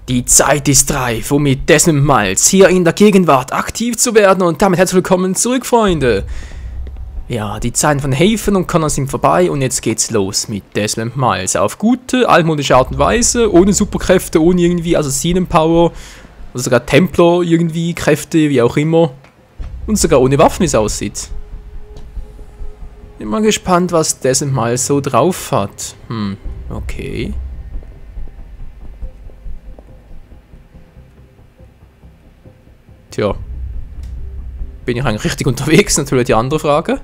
Die Zeit ist reif, um mit Desmond Miles hier in der Gegenwart aktiv zu werden und damit herzlich willkommen zurück, Freunde. Ja, die Zeiten von Haven und Connor sind vorbei und jetzt geht's los mit Desmond Miles. Auf gute, altmodische Art und Weise, ohne Superkräfte, ohne irgendwie Assassinen-Power, oder sogar Templar irgendwie, Kräfte, wie auch immer. Und sogar ohne Waffen, wie es aussieht. Bin mal gespannt, was Desmond Miles so drauf hat. Okay. Tja. Bin ich eigentlich richtig unterwegs? Natürlich die andere Frage.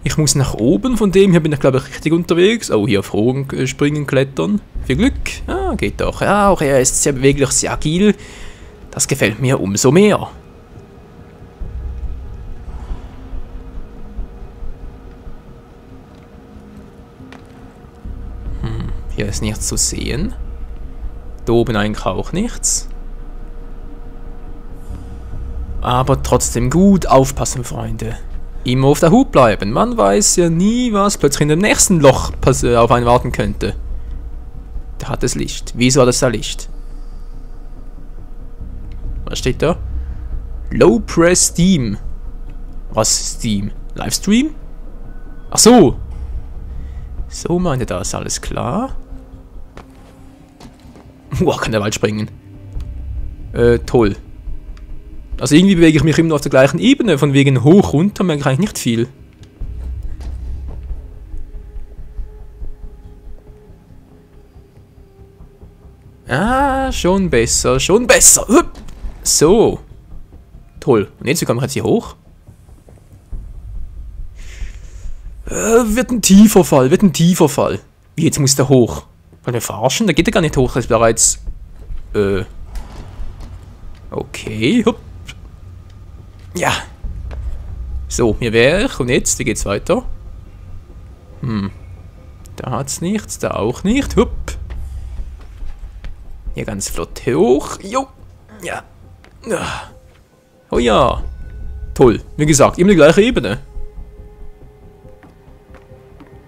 Ich muss nach oben, von dem hier bin ich glaube ich richtig unterwegs. Oh, hier auf Rohren springen, klettern. Viel Glück. Ah, geht doch. Ja, auch er ist sehr beweglich, sehr agil. Das gefällt mir umso mehr. Hier ist nichts zu sehen. Da oben eigentlich auch nichts. Aber trotzdem gut aufpassen, Freunde. Immer auf der Hut bleiben. Man weiß ja nie, was plötzlich in dem nächsten Loch auf einen warten könnte. Da hat es Licht. Wieso hat es da Licht? Was steht da? Low Press Steam. Was ist Steam? Livestream? Ach so. So meinte das, alles klar. Wow, kann der Wald springen. Toll. Also irgendwie bewege ich mich immer nur auf der gleichen Ebene. Von wegen hoch, runter merke ich eigentlich nicht viel. Ah, schon besser, schon besser. So. Toll. Und jetzt, wie komme ich jetzt hier hoch? Wird ein tiefer Fall, wird ein tiefer Fall. Wie, jetzt muss der hoch? Wollen wir verarschen? Da geht er gar nicht hoch, das ist bereits... Okay, hopp. Ja. So, hier wäre ich. Und jetzt, wie geht's weiter? Da hat's nichts, da auch nicht. Hupp. Hier ganz flott hoch. Jo. Ja. Oh ja. Toll. Wie gesagt, immer die gleiche Ebene.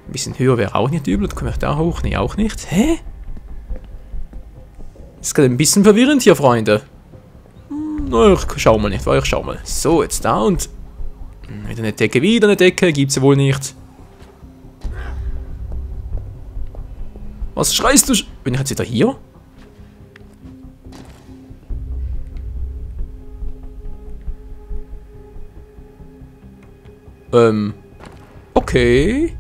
Ein bisschen höher wäre auch nicht übel. Da komme ich da hoch? Nee, auch nicht. Hä? Das ist gerade ein bisschen verwirrend hier, Freunde. Na, ich schau mal nicht, weil ich schau mal. So, jetzt da und... Wieder eine Decke, wieder eine Decke. Gibt's ja wohl nicht. Was schreist du? Bin ich jetzt wieder hier? Okay.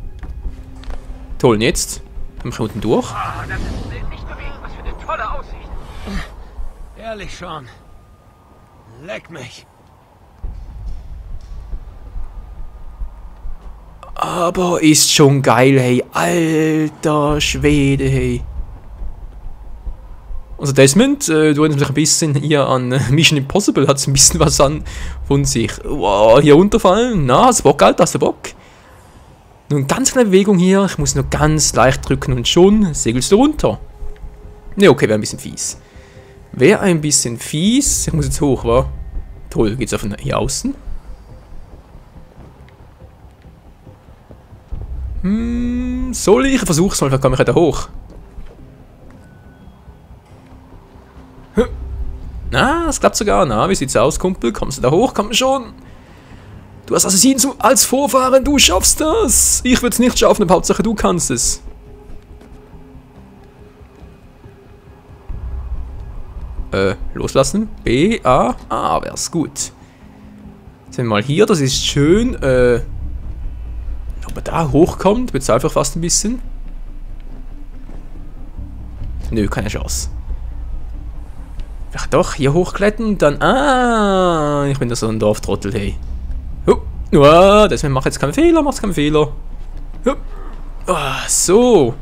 Toll, und jetzt? Komm ich unten durch? Oh, das ist nicht bewegt. Was für eine tolle Aussicht. Ehrlich schon. Leck mich. Aber ist schon geil, hey. Alter Schwede, hey. Also Desmond, du erinnerst mich ein bisschen hier an Mission Impossible. Hat ein bisschen was an von sich. Wow, hier runterfallen. Na, hast du Bock, Alter? Hast du Bock? Nur eine ganz kleine Bewegung hier. Ich muss nur ganz leicht drücken und schon segelst du runter. Ne, okay, wäre ein bisschen fies. Wäre ein bisschen fies. Ich muss jetzt hoch, wa? Toll, geht's auf hier außen? Soll ich? Versuch's mal, vielleicht komme ich da hoch. Na, es klappt sogar. Na, wie sieht's aus, Kumpel? Kommst du da hoch? Komm schon. Du hast Assassinen als Vorfahren, du schaffst das. Ich würde es nicht schaffen, aber Hauptsache du kannst es. Loslassen. B, A, A, wär's gut. Jetzt sind wir mal hier, das ist schön. Ob er da hochkommt, bezahlt einfach fast ein bisschen. Nö, keine Chance. Vielleicht doch, hier hochklettern und dann... Ah, ich bin da so ein Dorftrottel, hey. Deswegen mach jetzt keinen Fehler, mach's keinen Fehler. So.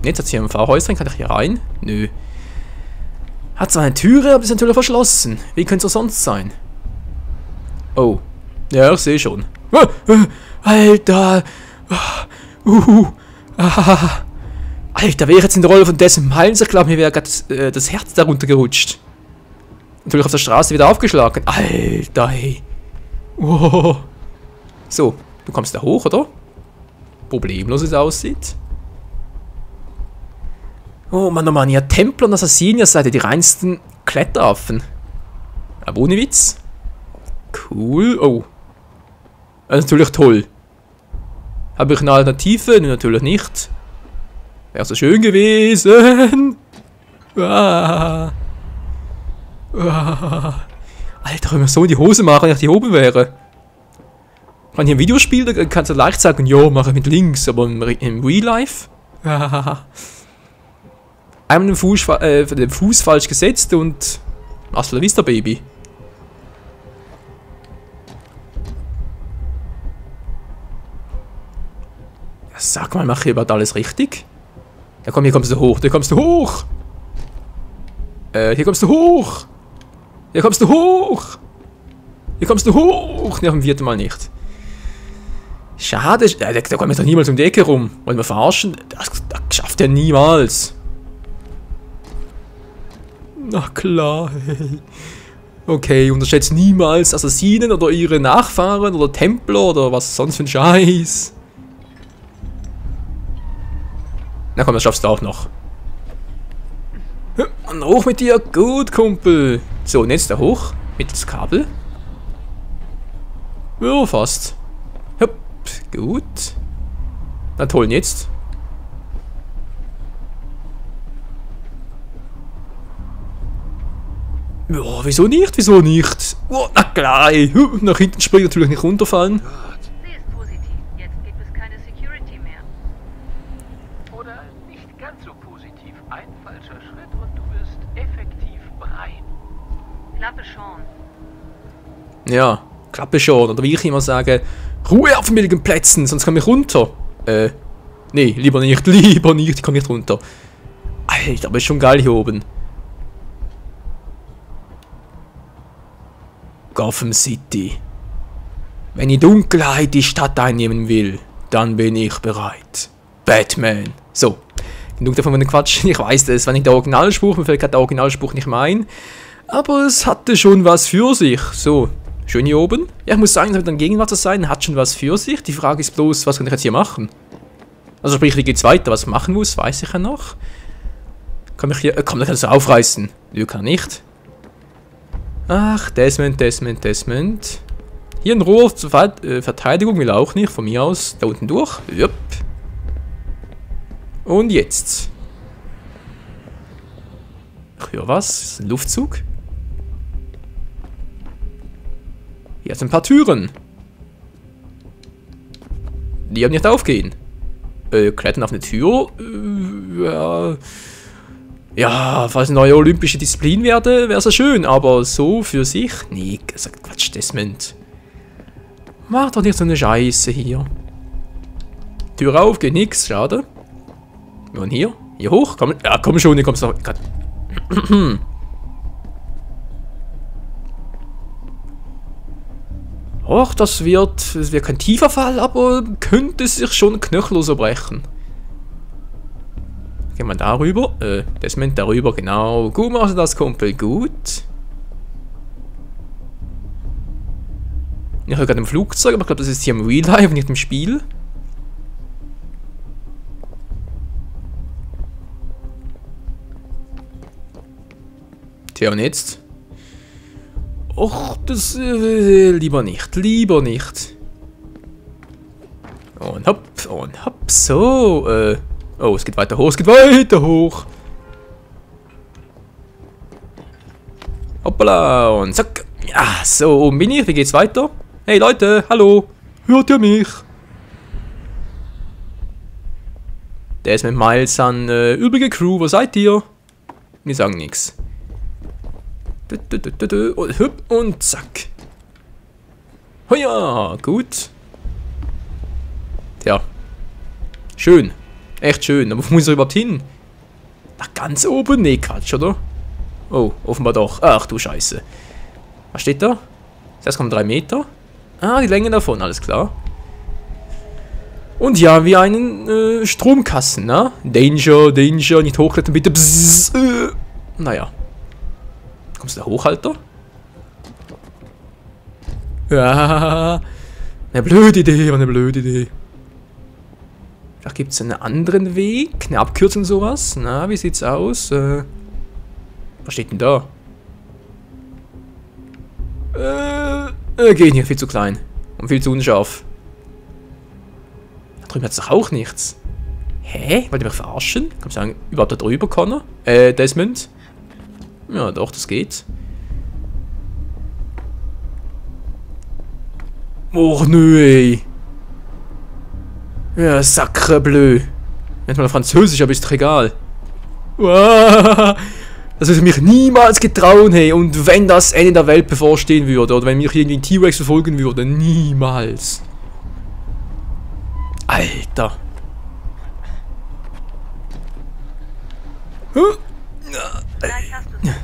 Jetzt hat es hier ein Fahrhäuschen, kann ich hier rein? Nö. Hat zwar eine Türe, aber ist natürlich verschlossen. Wie könnte es sonst sein? Oh. Ja, ich sehe schon. Alter. Alter, wäre ich jetzt in der Rolle von Desmond Miles, ich glaube, mir wäre gerade das Herz darunter gerutscht. Natürlich auf der Straße wieder aufgeschlagen. Alter, hey. So, du kommst da hoch, oder? Problemlos, wie es aussieht. Oh Mann, ihr Templer und Assassinen, ihr seid ja die reinsten Kletteraffen. Aber ohne Witz. Cool. Oh. Das ist natürlich toll. Habe ich eine Alternative? Nein, natürlich nicht. Wäre so schön gewesen. Ah. Ah. Alter, wenn wir so in die Hose machen, wenn ich hier oben wäre. Wenn hier ein Videospiel, dann kannst du leicht sagen, ja, mache ich mit links, aber im Real Life? Ah. Einmal den Fuß falsch gesetzt und hasta la vista, Baby. Sag mal, mache ich überhaupt alles richtig? Ja komm, hier kommst du hoch, hier kommst du hoch! Hier kommst du hoch! Hier kommst du hoch! Hier kommst du hoch! Ne, beim 4. Mal nicht. Schade, da kommen wir doch niemals um die Ecke rum. Wollen wir verarschen? Das schafft er niemals. Na klar, hey. Okay, unterschätzt niemals Assassinen oder ihre Nachfahren oder Templer oder was sonst für ein Scheiß. Na komm, das schaffst du auch noch. Und hoch mit dir. Gut, Kumpel. So, und jetzt da hoch. Mittels Kabel. Ja, fast. Hopp, gut. Na toll, und jetzt? Ja, wieso nicht? Wieso nicht? Oh, na klar, ey. Nach hinten springen, natürlich nicht runterfallen. Sie ist positiv. Jetzt gibt es keine Security mehr. Oder nicht ganz so positiv. Ein falscher Schritt und du wirst effektiv rein. Klappe schon. Ja, Klappe schon. Oder wie ich immer sage, Ruhe auf billigen Plätzen, sonst komme ich runter. Nee, lieber nicht, ich komme nicht runter. Alter, aber ist schon geil hier oben. Gotham City. Wenn die Dunkelheit die Stadt einnehmen will, dann bin ich bereit. Batman. So, genug davon von den Quatsch. Ich weiß, das war nicht der Originalspruch, mir fällt gerade der Originalspruch nicht mehr ein. Aber es hatte schon was für sich. So, schön hier oben. Ja, ich muss sagen, es wird dann Gegenwart zu sein, hat schon was für sich. Die Frage ist bloß, was kann ich jetzt hier machen? Also sprich, wie geht's weiter? Was ich machen muss, weiß ich ja noch. Kann ich hier... komm, da kannst du aufreißen. Nö, kann nicht. Ach, Desmond. Hier ein Rohr zur Verteidigung will auch nicht. Von mir aus. Da unten durch. Jupp. Und jetzt. Ich höre was. Das ist ein Luftzug. Hier sind ein paar Türen. Die haben nicht aufgehen. Klettern auf eine Tür. Ja... Ja, falls eine neue olympische Disziplin wäre es ja schön, aber so für sich? Nee, sagt Quatsch, Desmond. Mach doch nicht so eine Scheiße hier. Tür auf, geht nix, schade. Und hier? Hier hoch? Komm, ja, komm schon, hier kommst du noch. Och, das wird kein tiefer Fall, aber könnte sich schon knöchelloser brechen. Gehen wir darüber. Desmond darüber, genau. Gut machst du das, Kumpel. Gut. Ich höre gerade im Flugzeug, aber ich glaube, das ist hier im Real Life, nicht im Spiel. Tja, und jetzt? Och, das... lieber nicht. Lieber nicht. Und hopp, so, oh, es geht weiter hoch, Hoppala, und zack. Ja, so, oben bin ich, wie geht's weiter? Hey Leute, hallo, hört ihr mich? Der ist mit Miles an übrige Crew, wo seid ihr? Die sagen nichts. Und hüpp und zack. Oh ja, gut. Tja, schön. Echt schön, aber wo muss er überhaupt hin? Nach ganz oben? Nee, Quatsch, oder? Oh, offenbar doch. Ach du Scheiße. Was steht da? 6,3 Meter. Ah, die Länge davon, alles klar. Und ja, wie einen Stromkasten, ne? Danger, nicht hochklettern, bitte. Bzzz, naja. Kommst du da hoch, Alter? Ja, eine blöde Idee. Vielleicht gibt es einen anderen Weg, eine Abkürzung sowas. Na, wie sieht's aus? Was steht denn da? Geht nicht, viel zu klein. Und viel zu unscharf. Da drüben hat es doch auch nichts. Hä? Wollt ihr mich verarschen? Kann man sagen, überhaupt da drüber, Connor? Desmond? Ja, doch, das geht. Och nö, ey. Ja, sacre bleu. Nennt man Französisch, aber ist doch egal. Uah, das würde ich mich niemals getrauen, hey. Und wenn das Ende der Welt bevorstehen würde, oder wenn mich irgendwie ein T-Rex verfolgen würde, niemals. Alter. Vielleicht hast du es, Desmond.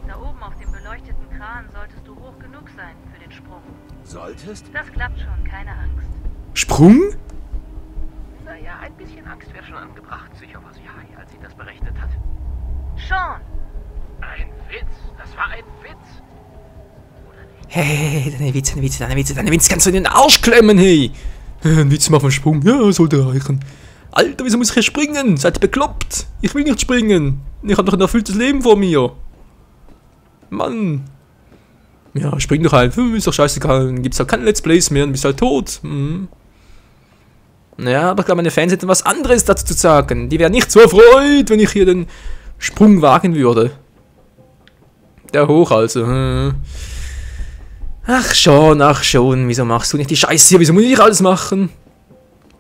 Da oben auf dem beleuchteten Kran solltest du hoch genug sein für den Sprung. Solltest? Das klappt schon, keine Angst. Sprung? Naja, ein bisschen Angst wäre schon angebracht. Sicher war sie high, als sie das berechnet hat. Sean! Ein Witz. Das war ein Witz. Oder nicht? Hey, deine Witze kannst du in den Arsch klemmen, hey. Ein Witz machen, Sprung. Ja, sollte reichen. Alter, wieso muss ich hier springen? Seid ihr bekloppt? Ich will nicht springen. Ich habe doch ein erfülltes Leben vor mir. Mann. Ja, spring doch halt. Ist doch scheißegal. Dann gibt's halt keine Let's Plays mehr und bist halt tot. Naja, aber ich glaube, meine Fans hätten was anderes dazu zu sagen. Die wären nicht so erfreut, wenn ich hier den Sprung wagen würde. Der hoch also. Ach schon. Wieso machst du nicht die Scheiße hier? Wieso muss ich alles machen?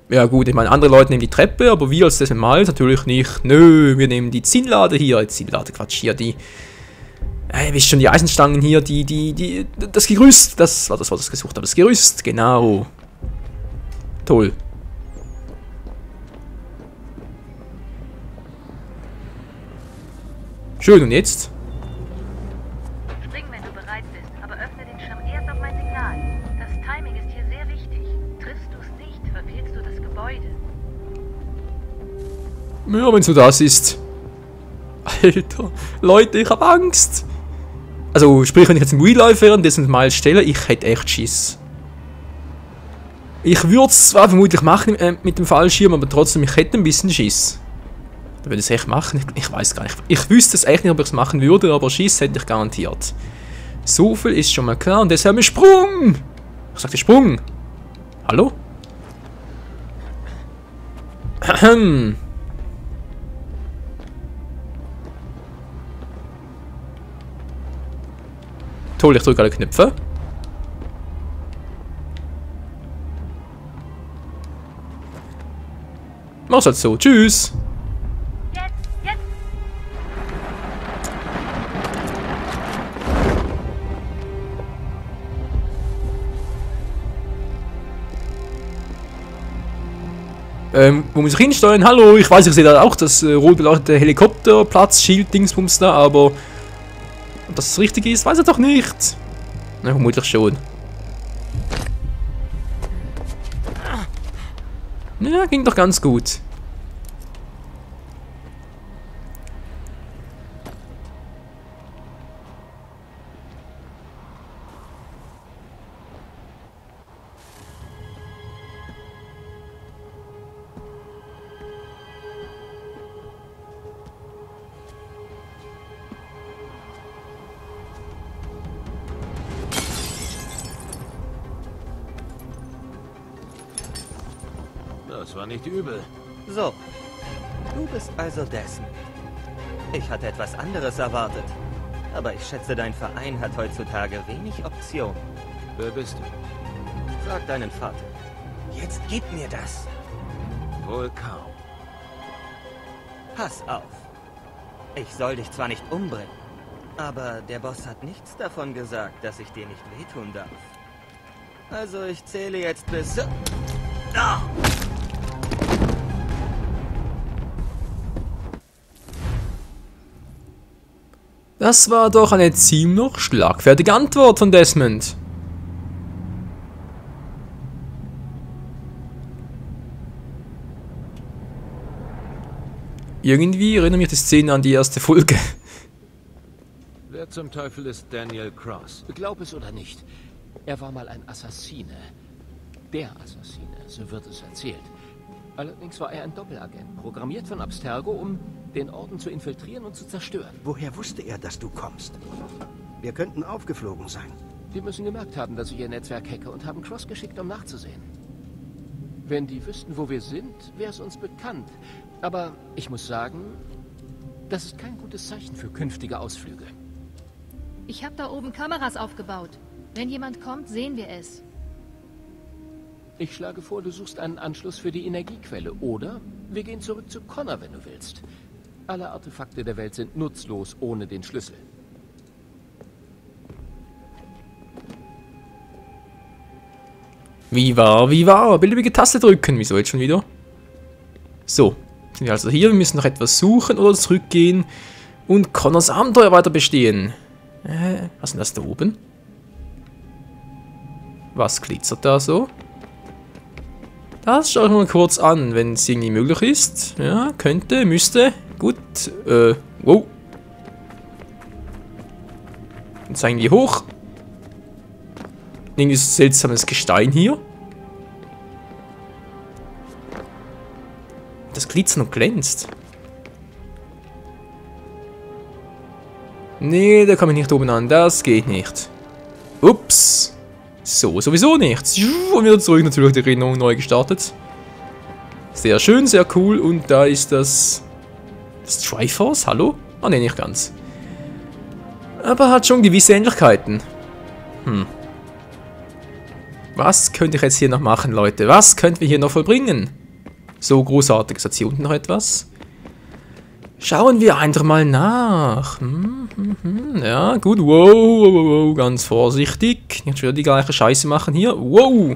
Ja gut, ich meine, andere Leute nehmen die Treppe, aber wir als Desmond Miles natürlich nicht. Nö, wir nehmen die Zinnlade hier. Zinnlade, Quatsch, hier, die... ihr wisst schon, die Eisenstangen hier, das Gerüst. Das war das, was ich gesucht habe. Das Gerüst, genau. Toll. Schön, und jetzt? Spring, wenn du bereit bist, aber öffne den Schirm erst auf mein Signal. Das Timing ist hier sehr wichtig. Triffst du es nicht, verfehlst du das Gebäude. Ja, wenn so das ist. Alter, Leute, ich hab Angst. Also, sprich, wenn ich jetzt im Real Life wäre und das mal stelle, ich hätte echt Schiss. Ich würde es zwar vermutlich machen mit dem Fallschirm, aber trotzdem, ich hätte ein bisschen Schiss. Da würde ich es echt machen. Ich weiß gar nicht. Ich wüsste es echt nicht, ob ich es machen würde, aber Schiss hätte ich garantiert. So viel ist schon mal klar. Und deshalb ein Sprung! Ich sagte Sprung. Hallo? Ahem. Toll, ich drücke alle Knöpfe. Mach's halt so. Tschüss. Jetzt! Wo muss ich hinsteuern? Hallo, ich weiß, ich sehe da auch das rot beleuchtete Helikopterplatz, Schild, Dingsbums da, aber ob das richtig ist, weiß ich doch nicht. Na, vermutlich schon. Ja, ging doch ganz gut. Das war nicht übel. So, du bist also Desmond. Ich hatte etwas anderes erwartet. Aber ich schätze, dein Verein hat heutzutage wenig Optionen. Wer bist du? Frag deinen Vater. Jetzt gib mir das. Wohl kaum. Pass auf. Ich soll dich zwar nicht umbringen, aber der Boss hat nichts davon gesagt, dass ich dir nicht wehtun darf. Also ich zähle jetzt bis... Ah! Das war doch eine ziemlich schlagfertige Antwort von Desmond. Irgendwie erinnert mich die Szene an die erste Folge. Wer zum Teufel ist Daniel Cross? Glaub es oder nicht, er war mal ein Assassine. Der Assassine, so wird es erzählt. Allerdings war er ein Doppelagent, programmiert von Abstergo, um den Orden zu infiltrieren und zu zerstören. Woher wusste er, dass du kommst? Wir könnten aufgeflogen sein. Die müssen gemerkt haben, dass ich ihr Netzwerk hacke und haben Cross geschickt, um nachzusehen. Wenn die wüssten, wo wir sind, wäre es uns bekannt. Aber ich muss sagen, das ist kein gutes Zeichen für künftige Ausflüge. Ich habe da oben Kameras aufgebaut. Wenn jemand kommt, sehen wir es. Ich schlage vor, du suchst einen Anschluss für die Energiequelle. Oder wir gehen zurück zu Connor, wenn du willst. Alle Artefakte der Welt sind nutzlos ohne den Schlüssel. Wie war? Beliebige Taste drücken. Wieso jetzt schon wieder? So, sind wir also hier. Wir müssen noch etwas suchen oder zurückgehen und Connors Abenteuer weiter bestehen. Was ist denn das da oben? Was glitzert da so? Das schaue ich mal kurz an, wenn es irgendwie möglich ist. Ja, könnte, müsste. Gut. Wow. Jetzt zeigen wir hoch. Irgendwie so seltsames Gestein hier. Das glitzert und glänzt. Nee, da komme ich nicht oben an. Das geht nicht. Ups. So, sowieso nichts. Und wieder zurück, natürlich die Erinnerung neu gestartet. Sehr schön, sehr cool. Und da ist das... Das Triforce, hallo? Ah, ne, nicht ganz. Aber hat schon gewisse Ähnlichkeiten. Was könnte ich jetzt hier noch machen, Leute? Was könnten wir hier noch vollbringen? So großartig. Ist hier unten noch etwas? Schauen wir einfach mal nach. Ja, gut. Wow. Ganz vorsichtig. Nicht schon wieder die gleiche Scheiße machen hier. Wow.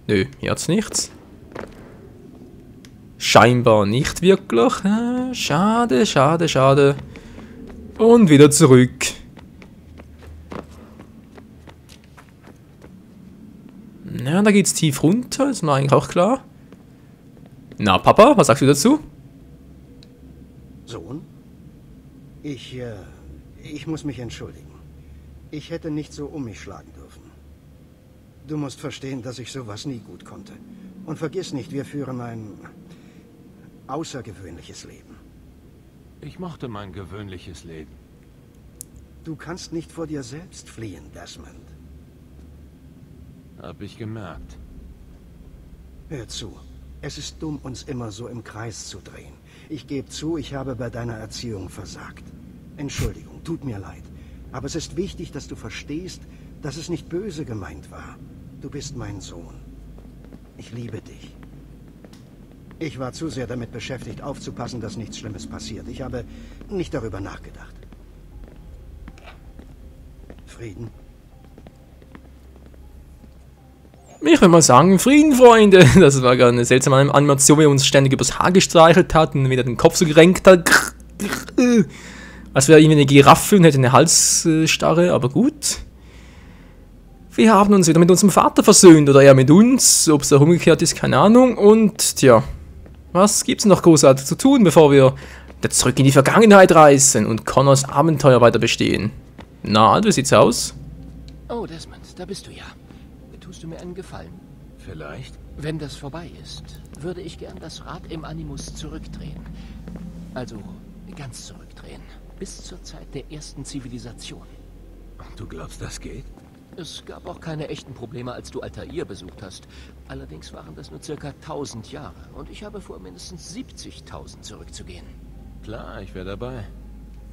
Nö, hier hat's nichts. Scheinbar nicht wirklich. Schade. Und wieder zurück. Ja, da geht's tief runter. Ist mir eigentlich auch klar. Na, Papa, was sagst du dazu? Sohn? Ich muss mich entschuldigen. Ich hätte nicht so um mich schlagen dürfen. Du musst verstehen, dass ich sowas nie gut konnte. Und vergiss nicht, wir führen ein außergewöhnliches Leben. Ich mochte mein gewöhnliches Leben. Du kannst nicht vor dir selbst fliehen, Desmond. Hab ich gemerkt. Hör zu. Es ist dumm, uns immer so im Kreis zu drehen. Ich gebe zu, ich habe bei deiner Erziehung versagt. Entschuldigung, tut mir leid. Aber es ist wichtig, dass du verstehst, dass es nicht böse gemeint war. Du bist mein Sohn. Ich liebe dich. Ich war zu sehr damit beschäftigt, aufzupassen, dass nichts Schlimmes passiert. Ich habe nicht darüber nachgedacht. Frieden? Ich würde mal sagen, Frieden, Freunde. Das war gerade eine seltsame Animation, wie er uns ständig übers Haar gestreichelt hat und wieder den Kopf so gerenkt hat. Als wäre irgendwie eine Giraffe und hätte eine Halsstarre, aber gut. Wir haben uns wieder mit unserem Vater versöhnt, oder er mit uns. Ob es auch umgekehrt ist, keine Ahnung. Und, tja, was gibt's noch großartig zu tun, bevor wir zurück in die Vergangenheit reisen und Connors Abenteuer weiter bestehen? Na, wie sieht's aus? Oh, Desmond, da bist du ja. Tust du mir einen Gefallen? Vielleicht. Wenn das vorbei ist, würde ich gern das Rad im Animus zurückdrehen. Also ganz zurückdrehen. Bis zur Zeit der ersten Zivilisation. Du glaubst, das geht? Es gab auch keine echten Probleme, als du Altair besucht hast. Allerdings waren das nur circa 1000 Jahre. Und ich habe vor, mindestens 70.000 zurückzugehen. Klar, ich wäre dabei.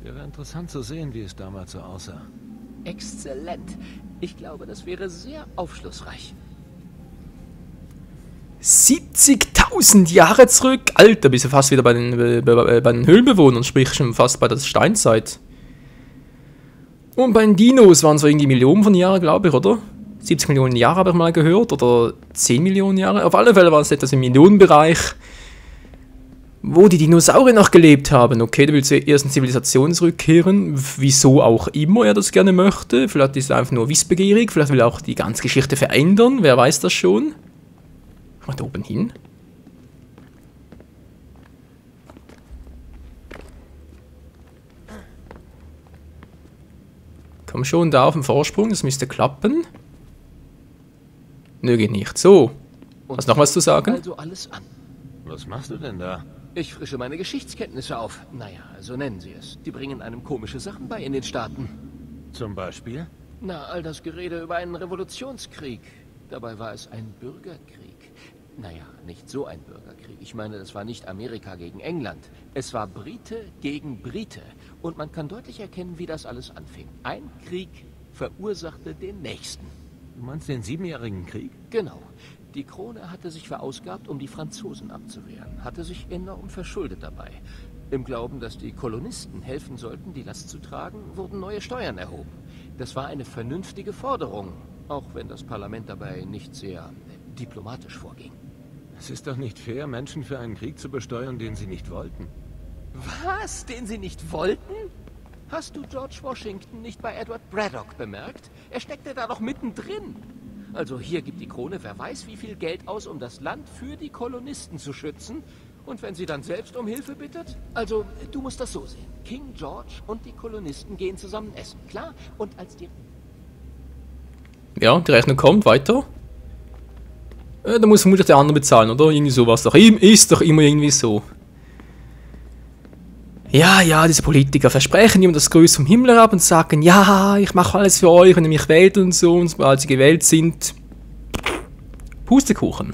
Wäre interessant zu sehen, wie es damals so aussah. Exzellent. Ich glaube, das wäre sehr aufschlussreich. 70.000 Jahre zurück? Alter, bist du fast wieder bei den Höhlenbewohnern, sprich schon fast bei der Steinzeit. Und bei den Dinos waren es irgendwie Millionen von Jahren, glaube ich, oder? 70 Millionen Jahre habe ich mal gehört, oder 10 Millionen Jahre. Auf alle Fälle war es etwas im Millionenbereich, wo die Dinosaurier noch gelebt haben. Okay, der will zur ersten Zivilisation zurückkehren. Wieso auch immer er das gerne möchte. Vielleicht ist er einfach nur wissbegierig. Vielleicht will er auch die ganze Geschichte verändern. Wer weiß das schon. Mal da oben hin. Komm schon, da auf dem Vorsprung. Das müsste klappen. Nö, geht nicht. So. Hast du noch was zu sagen? Also alles an. Was machst du denn da? Ich frische meine Geschichtskenntnisse auf. Naja, so nennen sie es. Die bringen einem komische Sachen bei in den Staaten. Zum Beispiel? Na, all das Gerede über einen Revolutionskrieg. Dabei war es ein Bürgerkrieg. Naja, nicht so ein Bürgerkrieg. Ich meine, es war nicht Amerika gegen England. Es war Brite gegen Brite. Und man kann deutlich erkennen, wie das alles anfing. Ein Krieg verursachte den nächsten. Du meinst den 7-jährigen Krieg? Genau. Die Krone hatte sich verausgabt, um die Franzosen abzuwehren. Hatte sich enorm verschuldet dabei. Im Glauben, dass die Kolonisten helfen sollten, die Last zu tragen, wurden neue Steuern erhoben. Das war eine vernünftige Forderung, auch wenn das Parlament dabei nicht sehr diplomatisch vorging. Es ist doch nicht fair, Menschen für einen Krieg zu besteuern, den sie nicht wollten. Was? Den sie nicht wollten? Hast du George Washington nicht bei Edward Braddock bemerkt? Er steckte da doch mittendrin. Also hier gibt die Krone wer weiß wie viel Geld aus, um das Land für die Kolonisten zu schützen. Und wenn sie dann selbst um Hilfe bittet? Also, du musst das so sehen. King George und die Kolonisten gehen zusammen essen, klar? Und als die... Ja, die Rechnung kommt, weiter. Da muss vermutlich der andere bezahlen, oder? Irgendwie sowas. Ist doch immer irgendwie so. Ja, diese Politiker versprechen ihm das Größte vom Himmel herab und sagen, ja, ich mache alles für euch, wenn ihr mich wählt und so. Und sobald sie gewählt sind, Pustekuchen.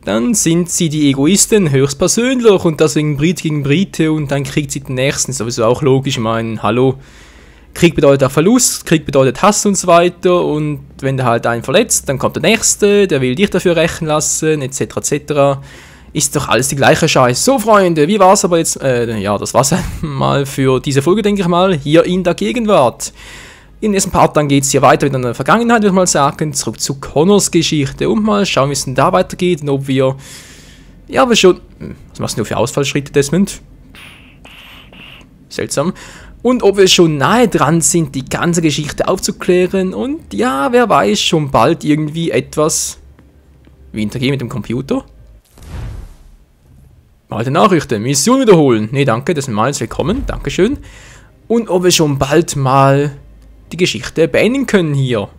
Dann sind sie die Egoisten höchstpersönlich und deswegen Brite gegen Brite und dann kriegt sie den nächsten. Sowieso auch logisch, ich meine, hallo, Krieg bedeutet auch Verlust, Krieg bedeutet Hass und so weiter und wenn der halt einen verletzt, dann kommt der Nächste, der will dich dafür rächen lassen, etc. etc. Ist doch alles die gleiche Scheiß. So, Freunde, wie war's aber jetzt? Ja, das war's einmal für diese Folge, denke ich mal, hier in der Gegenwart. In diesem Part dann geht es hier weiter mit einer Vergangenheit, würde ich mal sagen, zurück zu Connors Geschichte und mal schauen, wie es denn da weitergeht und ob wir, ja, wir schon, was machst du für Ausfallschritte, Desmond? Seltsam. Und ob wir schon nahe dran sind, die ganze Geschichte aufzuklären und ja, wer weiß, schon bald irgendwie etwas, wie interagieren mit dem Computer? Alte Nachrichten, Mission wiederholen. Ne, danke, das sind mal willkommen, dankeschön. Und ob wir schon bald mal die Geschichte beenden können hier.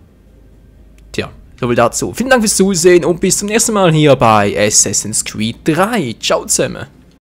Tja, soviel dazu. Vielen Dank fürs Zusehen und bis zum nächsten Mal hier bei Assassin's Creed 3. Ciao zusammen.